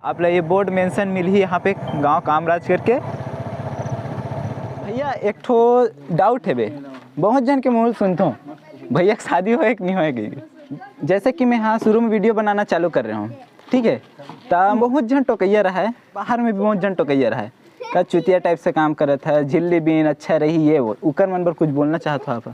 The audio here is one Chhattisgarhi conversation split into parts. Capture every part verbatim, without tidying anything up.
आप ला ये बोर्ड मेंशन मिलही यहाँ पे, गांव कामराज करके। भैया, एक ठो डाउट हे बे, बहुत झन के मुंह ले सुनथों, भैया के शादी होए कि नहीं होए कहिके। जैसे कि मैं हाँ शुरू में वीडियो बनाना चालू कर रहे हूँ, ठीक है, त बहुत झन टोकैया रहा है, बाहर में भी बहुत झन टोकैया रहा है, का चुतिया टाइप से काम करत है, झिल्ली बीन अच्छा रही, ये वो, उकर मन बर कुछ बोलना चाहत हो आप?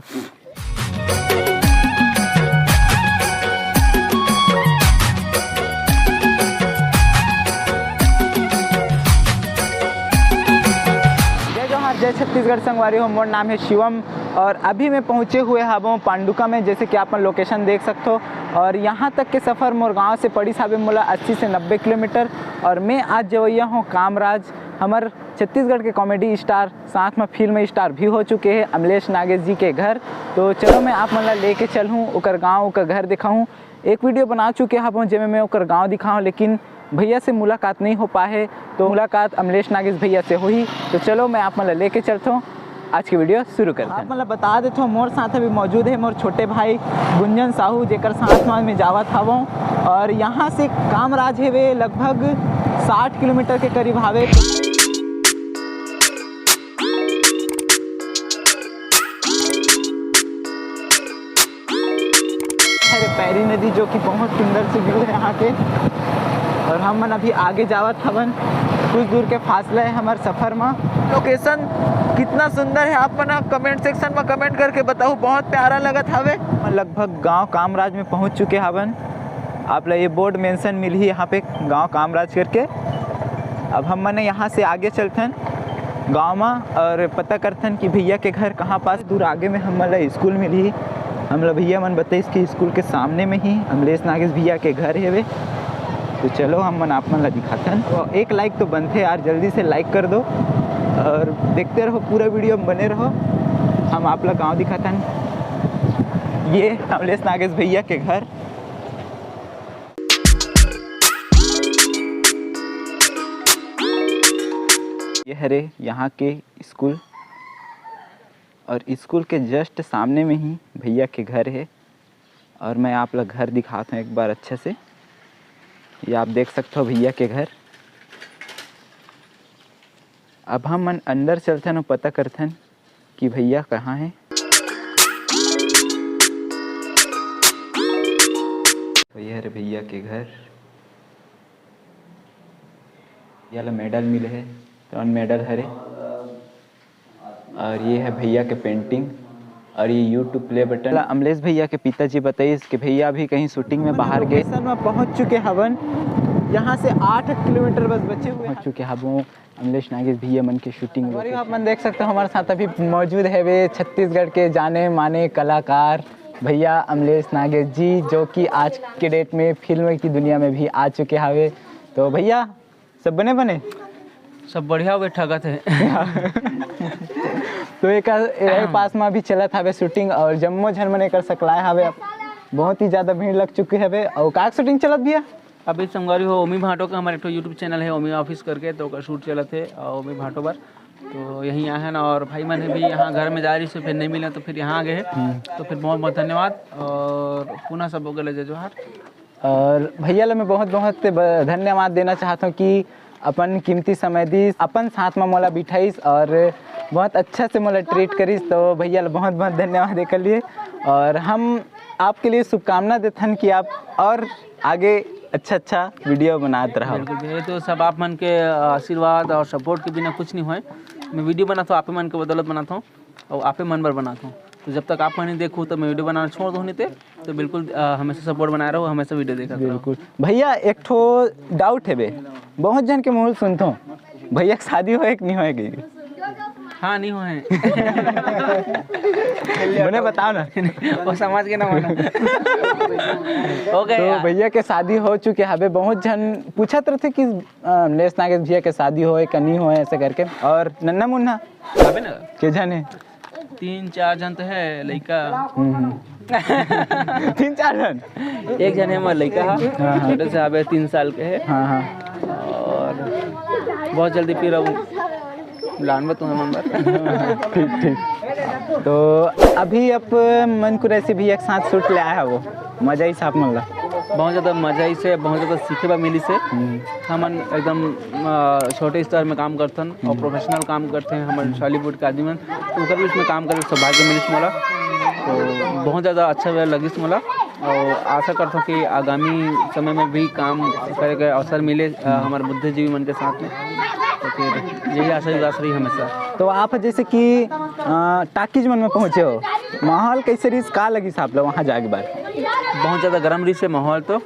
जय जोहार, जय छत्तीसगढ़ संगवारी हो, मोर नाम है शिवम और अभी मैं पहुँचे हुए हवों पांडुका में। जैसे कि आप मन लोकेशन देख सकते हो और यहाँ तक के सफर मोर गांव से पड़िस हावे मोला अस्सी से नब्बे किलोमीटर। और मैं आज जवैया हूँ कामराज, हमर छत्तीसगढ़ के कॉमेडी स्टार, साथ में फिल्म स्टार भी हो चुके हैं अमलेश नागेश जी के घर। तो चलो मैं आप मन ला लेके चलहूँ ओकर गांव, ओकर घर दिखाऊँ। एक वीडियो बना चुके हवं जेमे मैं ओकर गांव दिखाऊँ, लेकिन भैया से मुलाकात नहीं हो पाए, तो मुलाकात अमलेश नागेश भैया से होही। तो चलो मैं आप मन ला लेके चलथों, आज की वीडियो शुरू करथन। आप मन ला बता देथों, मोर साथ अभी मौजूद है मोर छोटे भाई गुंजन साहू, जेकर साथ में मैं जावत हवं। और यहाँ से कामराज हेवे लगभग साठ किलोमीटर के करीब हावे। अरे, पैरी नदी, जो कि बहुत सुंदर से व्यू है यहाँ के। और हम मन अभी आगे जावत हवन, कुछ दूर के फासला है हमार सफर में। लोकेशन कितना सुंदर है, आप मन कमेंट सेक्शन में कमेंट करके बताओ, बहुत प्यारा लगत हवे। लगभग गांव कामराज में पहुंच चुके हवन। आप ला ये बोर्ड मेंशन मिलही यहाँ पे, गांव कामराज करके। अब हम मन यहाँ से आगे चलथन गांव में और पता करथन कि भैया के घर कहाँ पास। दूर आगे में हमन ला स्कूल मिलही। हमला भैया मन बताइस कि स्कूल के सामने में ही अमलेश नागेश भैया के घर हेवे। तो चलो हम मन आप मन ला दिखाथन। तो एक लाइक तो बनथे यार, जल्दी से लाइक कर दो और देखते रहो पूरा वीडियो में बने रहो। हम आप ला गाँव दिखाथन, ये अमलेश नागेश भैया के घर। ये हरे यहाँ के स्कूल और स्कूल के जस्ट सामने में ही भैया के घर है। और मैं आप ला घर दिखात हूँ एक बार अच्छे से। ये आप देख सकते हो भैया के घर। अब हम मन अंदर चलथन और पता करथन कि भैया कहाँ है। तो ये हरे भैया के घर, ये ला मेडल मिले है, कौन मेडल हरे? और ये है भैया के पेंटिंग और ये यूट्यूब प्ले बटन। अमलेश भैया के पिताजी बताइस कि भैया अभी कहीं शूटिंग में बाहर गए। लोकेशन में पहुंच चुके हवन, यहाँ से आठ किलोमीटर बस बचे हुए पहुंच चुके हवन अमलेश नागेश भैया मन के शूटिंग। और आप मन देख सकते हो हमारे साथ अभी मौजूद है वे छत्तीसगढ़ के जाने माने कलाकार भैया अमलेश नागेश जी, जो कि आज के डेट में फिल्म की दुनिया में भी आ चुके हवे। तो भैया, सब बने बने? सब बढ़िया हवे, ठगत है। तो एक, एक पास में अभी चलत हवे शूटिंग और जम्मो झन मन एकर सकलाए हवे। बहुत ही ज्यादा भीड़ लग चुकी हवे। और का शूटिंग चलत भैया? अभी संगवारी हो ओमी भाटो का हमारे एक ठो यूट्यूब चैनल है ओमी ऑफिस करके, तो ओकर शूट चलत है और ओमी भाटो बर। तो यहीं आए हैं ना, और भाई मन भी यहाँ घर में जा रही से फिर नहीं मिला तो फिर यहाँ आ गए हैं। तो फिर बहुत बहुत धन्यवाद और पुनः सब लोग ला जय जोहार। और भैया ला मैं बहुत बहुत ब-, धन्यवाद देना चाहत हूँ कि अपन कीमती समय दीस, अपन साथ में मोला बिठाइस और बहुत अच्छा से मोला ट्रीट करिस। तो भैया ला बहुत बहुत धन्यवाद एकर लिए। और हम आपके लिए शुभकामना देथन कि आप और आगे अच्छा अच्छा वीडियो बनात रहो। बिल्कुल भैया, ये तो सब आप मन के आशीर्वाद और सपोर्ट के बिना कुछ नहीं होए। मैं वीडियो बनाता हूँ, आप मन के बदौलत बनाता हूँ और आप मन बर बनाता हूँ। तो जब तक आप मन नहीं देखो तो मैं वीडियो बनाना छोड़ दूँ, नहीं ते तो बिल्कुल, अ, हमेशा सपोर्ट बनाए रहो, हमेशा वीडियो देखत रहो। बिल्कुल। भैया, एक ठो डाउट है बे, बहुत झन के मुंह ले सुनथों, भैया के शादी होए कि नहीं होए कहिके? हाँ, नहीं होए। बने बताओ ना। वो समझ के ना माना। हो गए तो यार। भैया के शादी हो चुके हवे, बहुत झन पूछत रहिथे कि, अ, अमलेश नागेश भैया के शादी होए का नहीं होए, ऐसे करके। और नन्ना मुन्ना अबे ना। के झन है? तीन चार झन तो है लइका। हम्म, हम्म। तीन चार झन? एक झन है मोर लइका हा। हाँ, हाँ। छोटे से हवे, तीन साल के है। हाँ, हाँ। और बहुत जल्दी फिर अब लानबो तुम्हें मन बर। ठीक, ठीक। तो अभी आप मन कुरैशी भैया के साथ शूट ले आए हवो, मजा ही साफ मन ला। बहुत ज़्यादा मजा आइस हे, बहुत ज़्यादा सीखे बर मिलिस हे। हमन एकदम अ, छोटे स्तर में काम करथन और प्रोफेशनल काम करथे हमर टॉलीवुड के आदमी मन, तो ओकर बीच में काम करे के सौभाग्य मिलिस मोला। तो बहुत ज़्यादा अच्छा लगिस मोला और आशा करथों कि आगामी समय में भी काम करे के अवसर मिले अ, हमर बुद्धिजीवी मन के साथ में। तो फिर यही आशा विश्वास रही हमेशा। तो आप जैसे कि अ, टाकीज मन में पहुँचे हो, माहौल कैसे रहिस, का लगिस आप लोग वहाँ जाके बाद? बहुत ज़्यादा गर्म रहिस हे माहौल तो,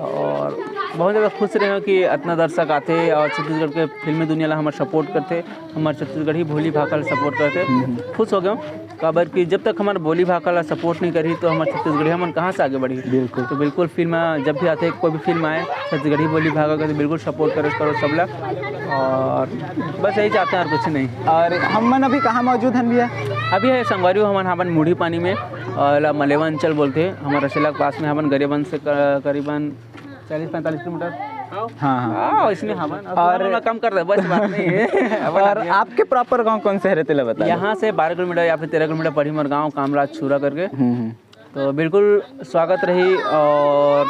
और बहुत ज़्यादा खुश रहे हो कि इतना दर्शक आते और छत्तीसगढ़ के फिल्मी दुनिया ला हमर सपोर्ट करते, हमर छत्तीसगढ़ी बोली भाखा ला सपोर्ट करते। खुश हो गए हो, काबर कि जब तक हमर बोली भाखा ला सपोर्ट नहीं करी तो हमर छत्तीसगढ़ी हमन कहाँ से आगे बढ़ी? बिल्कुल। तो बिल्कुल फिल्म जब भी आते, कोई भी फिल्म आए, छत्तीसगढ़ी बोली भाखा के तो बिल्कुल सपोर्ट करे करो सबला। और बस यही चाहते हैं और कुछ नहीं। और हम मन अभी कहाँ मौजूद हन भैया? अभी है संगवारी हो, हमन हावन मुढ़ी पानी में, और ला मलेवा अंचल बोलते हैं, हमारा रसेला के पास में हावन, गरियाबंद से क-, करीबन चालीस पैंतालीस किलोमीटर। हाँ, हाँ। हाँ, इसमें हावन। अब और थोड़ा कम कर दे, बस बात नहीं है। अपन और आगे। आपके प्रॉपर गांव कौन से हरे, तेला बता दो। यहाँ से बारह किलोमीटर या फिर तेरह किलोमीटर पड़ी मोर गाँव, कामराज छुरा करके। हम्म, हम्म। तो बिल्कुल स्वागत रही और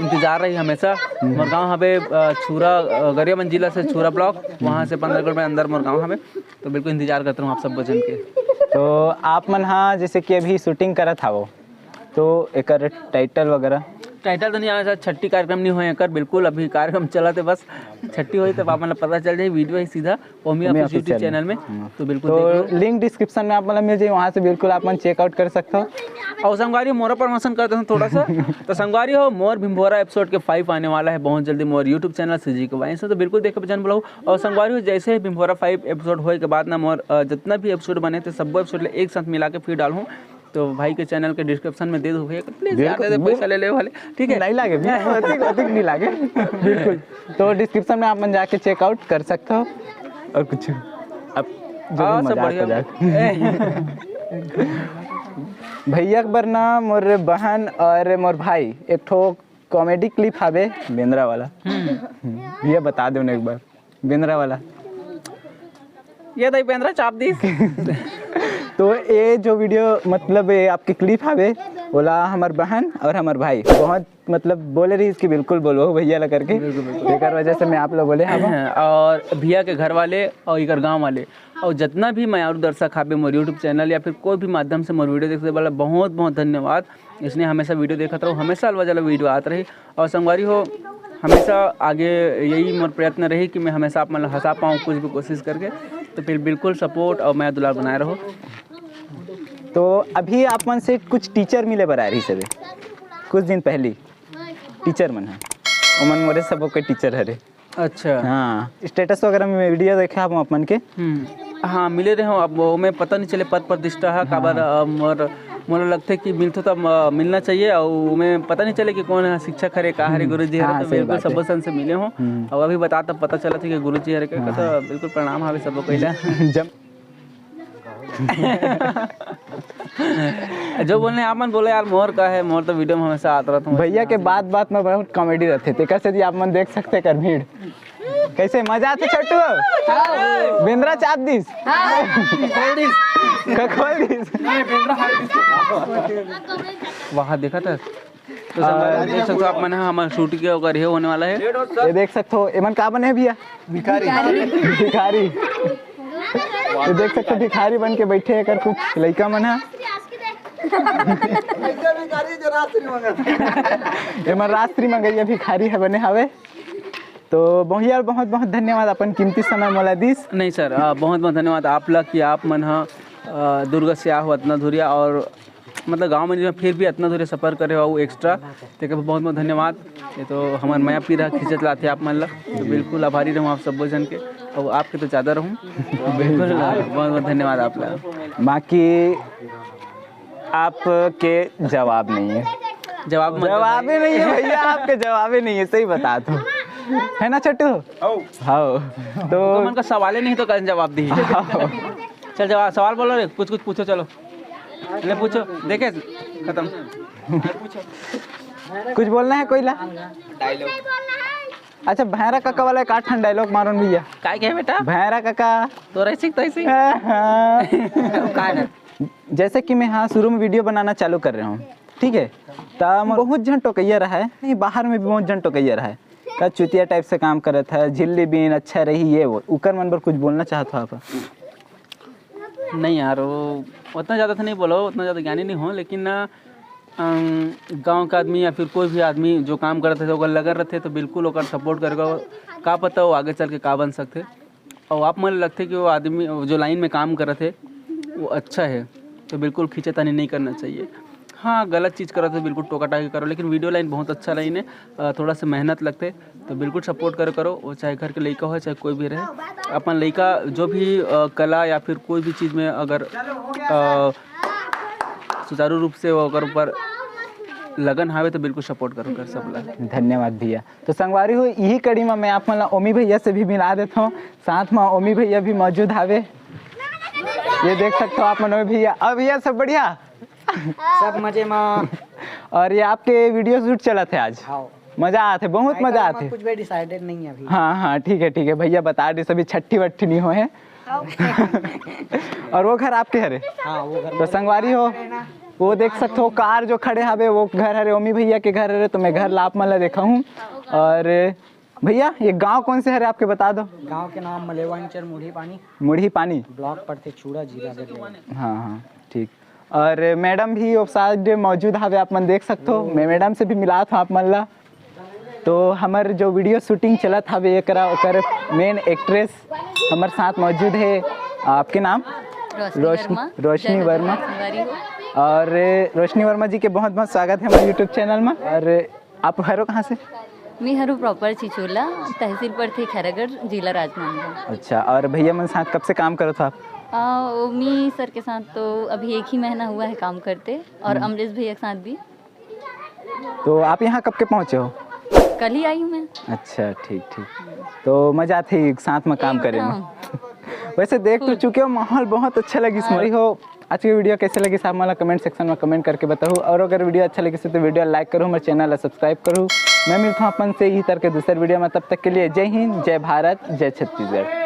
इंतजार रही हमेशा। मोर गाँव हवे, अ, छुरा, अ, गरियाबंद जिला से छुरा ब्लॉक, वहाँ से पंद्रह किलोमीटर अंदर मोर गाँव हवे। तो बिल्कुल इंतजार करता हूँ आप सब जन के। तो आप मन हा जैसे कि अभी शूटिंग करत हावो, तो एकर टाइटल वगैरह? टाइटल तो नहीं आना चाहिए, छट्टी कार्यक्रम नहीं होए एकर, बिल्कुल अभी कार्यक्रम चलत हे, बस छट्टी होई तब आप मन ला पता चल जाई, वीडियो ही सीधा Omi Omi office YouTube official. Channel में। हाँ। तो बिल्कुल तो देख लो। लिंक डिस्क्रिप्शन में आप मन ला मिल जाई, वहाँ से बिल्कुल आप मन चेकआउट कर सकते हो। और संगवारी हो, मोरा प्रमोशन कर देता हूँ थोड़ा सा। तो संगवारी हो, मोर भिंभोरा एपिसोड के फ़ाइव आने वाला है बहुत जल्दी मोर YouTube चैनल सीजी के वाइन से, तो बिल्कुल देखे जन बुलाओ। और संगवारी हो, जैसे ही भिंभोरा फ़ाइव एपिसोड होए के बाद ना मोर, अ, जितना भी एपिसोड बने थे, सबो एपिसोड ले एक साथ मिला के फिर डालूँ। तो भाई के चैनल के डिस्क्रिप्शन में दे दो भैया, प्लीज यार, बिल्कुल, दे दे, पैसा बिल्कुल। ले ले वाले, ठीक है? नहीं लागे भैया, अधिक, अधिक नहीं लागे, बिल्कुल। तो डिस्क्रिप्शन में आप मन जाके चेकआउट कर सकते हो। और कुछ अब जो भी हाँ, सब मजाक बढ़िया। वजाक। भैया के बर ना मोर बहन और मोर भाई एक ठो कॉमेडी क्लिप हावे बेंदरा वाला। हम्म। हम्म, ये बता दो ना एक बार। बेंदरा वाला। ये दई बेंदरा चाप दिस। तो ये जो वीडियो, मतलब ये आपके क्लिप हावे, ओला हमर बहन और हमर भाई बहुत, मतलब, बोले रहिस कि बिल्कुल बोलबो भैया ला करके। बिल्कुल, बिल्कुल। एकर वजह से मैं आप ला बोले हवं। और भैया के घर वाले और इकर गांव वाले और जितना भी मयारू दर्शक हावे मोर YouTube चैनल या फिर कोई भी माध्यम से मोर वीडियो देखे वाला, बहुत बहुत धन्यवाद। इसने हमेशा वीडियो देखत रहो, हमेशा अलवा जलवा वीडियो आत रही। और संगवारी हो, हमेशा आगे यही मोर प्रयत्न रही कि मैं हमेशा आप मन ला हंसा पाऊँ कुछ भी कोशिश करके। तो फिर बिल्कुल सपोर्ट और मया दुलार बनाए रहो। तो अभी आप मन से कुछ टीचर मिले बर आए रहिस हवे कुछ दिन पहली, टीचर मन ह, ओमन मोरे सबो के टीचर हरे। अच्छा। हाँ, स्टेटस वगैरह में वीडियो देखे आप मन के। हम्म। हाँ, मिले रहे हो, अब वो मैं पता नहीं चले पद प्रतिष्ठा है, हाँ, काबर, हाँ। अ, मोर, मोला लगथे कि मिलथो तब, अ, मिलना चाहिए, और मैं पता नहीं चले कि कौन है शिक्षक हरे, का हरे, हम्म। गुरुजी हरे, हाँ, तो सही बिल्कुल बात है। सबो सन से मिले हो। हम्म। और अभी बता तब पता चला था कि गुरुजी हरे का, हाँ, तो हाँ। बिल्कुल प्रणाम हावे सबो कइला। जब जो बोलने आप मन बोले यार, मोर का है, मोर तो वीडियो में हमेशा आत रहता हूँ। भैया के बात बात में बहुत कॉमेडी रहथे, तेकर से जी आप मन देख सकते कर भीड़। कैसे मजा आते छोटू? बेंदरा चाप दिस। हाँ। खोल दिस। क-, खोल दिस। वहाँ देखा था। तो संगवारी देख सकते हो आप मन, हमर शूट के ओकर ये होने वाला है। ये देख सकते हो, एमन का बने हैं भैया? भिखारी। भिखारी। ये देख सकते हो, भिखारी बन के बैठे हैं कर कुछ लइका मन है। एमन राष्ट्रीय मंगैया भिखारी है बने हवे। तो भैया बहुत बहुत धन्यवाद अपन कीमती समय मोला दिस। नहीं सर, अ, बहुत बहुत धन्यवाद आप ला कि आप मन ह, अ, दुर्ग से आहो अतना दूरिया और मतलब गाँव में जो फिर भी अतना दूरिया सफर करे हो एक्स्ट्रा, तेकर बहुत बहुत धन्यवाद। ये तो हमर मया पीरा खींचत लाथे आप मन ला, तो बिल्कुल आभारी रहूँ आप सबो जन के, और आपके तो ज़्यादा रहूँ। बिल्कुल, बहुत बहुत धन्यवाद आप ला। बाकी आपके जवाब नहीं है। जवाब मत दो जवाब ही भाई। नहीं है भैया, आपके जवाब ही नहीं है, सही बता दो, है ना छोटू? हाँ। तो तो मन का सवाल ही नहीं तो कैसे जवाब दी? हाँ। चल जवाब, सवाल बोलो रे, कुछ कुछ पूछो, चलो। ले पूछो, देखे खत्म। कुछ बोलना है कोई ला? डायलॉग। अच्छा, भैरा काका वाला एक आठ ठन डायलॉग मारो न भैया। काय कहे बेटा? भैरा काका। तो रही सीख, तो रही सीख। हाँ। काय ना? जैसे कि मैं हाँ शुरू में वीडियो बनाना चालू कर रहा हूँ, ठीक है, त बहुत झन टोकइया रहा है, नहीं, बाहर में भी बहुत झन टोकइया रहा है, का चुतिया टाइप से काम करत है, झिल्ली बीन अच्छा रही, ये वो, उकर मन बर कुछ बोलना चाहत हो आप? नहीं यार, वो उतना ज़्यादा तो नहीं बोलो, उतना ज़्यादा ज्ञानी नहीं हो, लेकिन ना, अम, गांव का आदमी या फिर कोई भी आदमी जो काम करत है, ओकर लगन रहते, तो बिल्कुल ओकर सपोर्ट करेगा। का पता वो आगे चल के का बन सकते। और आप मन लगते कि वो आदमी जो लाइन में काम करत है, वो अच्छा है, तो बिल्कुल खींचातानी नहीं करना चाहिए। हाँ, गलत चीज़ करत है, बिल्कुल टोका टाकी करो, लेकिन वीडियो लाइन बहुत अच्छा लाइन है। अ, थोड़ा सा मेहनत लगते, तो बिल्कुल सपोर्ट करो करो, वो चाहे घर के लइका हो, चाहे कोई भी रहे। अपन लइका जो भी, अ, कला या फिर कोई भी चीज़ में अगर, अ, सुचारू रूप से वो अगर ऊपर लगन हावे, तो बिल्कुल सपोर्ट करो कर सब ला। धन्यवाद भैया। तो संगवारी हो, यही कड़ी में मैं आप मन ला ओमी भैया से भी मिला देता हूँ। साथ में ओमी भैया भी मौजूद हावे, ये देख सकते हो आप मन ओमी भैया। अब भैया, सब बढ़िया? सब मजे में। और ये आपके वीडियो शूट चलत है आज? हाँ। मजा आत है, बहुत मजा आत है। कुछ भी डिसाइडेड नहीं है अभी। हाँ हाँ, ठीक है ठीक है, भैया बता दे, सभी छट्ठी वट्ठी नहीं हो है। और वो घर आपके हरे? हाँ, वो घर तो संगवारी हो, वो देख सकते हो, कार जो खड़े हवे, वो घर हरे, ओमी भैया के घर हरे। तो मैं घर ला आप मन ला देखा हूँ। और भैया, ये गांव कौन से हरे, आपके बता दो। गांव के नाम मलेवांचल मुढ़ी पानी। मुढ़ी पानी। ब्लॉक पड़थे चूड़ा, जिला गढ़वा। हाँ हाँ, ठीक। और मैडम भी वो साइड मौजूद हवे, आप मन देख सकते हो। मैं मैडम से भी मिलात हूँ आप मन ला। तो हमर जो वीडियो शूटिंग चलत हवे एकरा, ओकर मेन एक्ट्रेस हमर साथ मौजूद है। आपके नाम? रोशनी रोशन-, वर्मा। रोशनी जय वर्मा। संगवारी हो। और रोशनी वर्मा जी के बहुत बहुत स्वागत है हमारे यूट्यूब चैनल में। और आप हरो कहाँ से? मैं हरो प्रॉपर चिचोला, तहसील पड़थे खैरागढ़, जिला राजनांदगांव। अच्छा, और भैया मन साथ कब से काम करत हो आप? आ, ओमी सर के साथ तो अभी एक ही महीना हुआ है काम करते, और हम्म। अमरेश भैया के साथ भी। तो आप यहाँ कब के पहुँचे हो? कल ही आई हूँ मैं। अच्छा, ठीक ठीक। तो मजा आथे साथ में काम करे में। एकदम। वैसे देख तो फुल। चुके हो, माहौल बहुत अच्छा लगिस। हाँ। मोरी हो, आज के वीडियो कैसे लगिस, आप मन ला कमेंट सेक्शन में कमेंट करके बताओ। और अगर वीडियो अच्छा लगिस तो वीडियो लाइक करो, हमारे चैनल ला सब्सक्राइब करो। मैं मिलता हूँ अपन से यही तरह के दूसर वीडियो में, तब तक के लिए जय हिंद, जय भारत, जय छत्तीसगढ़।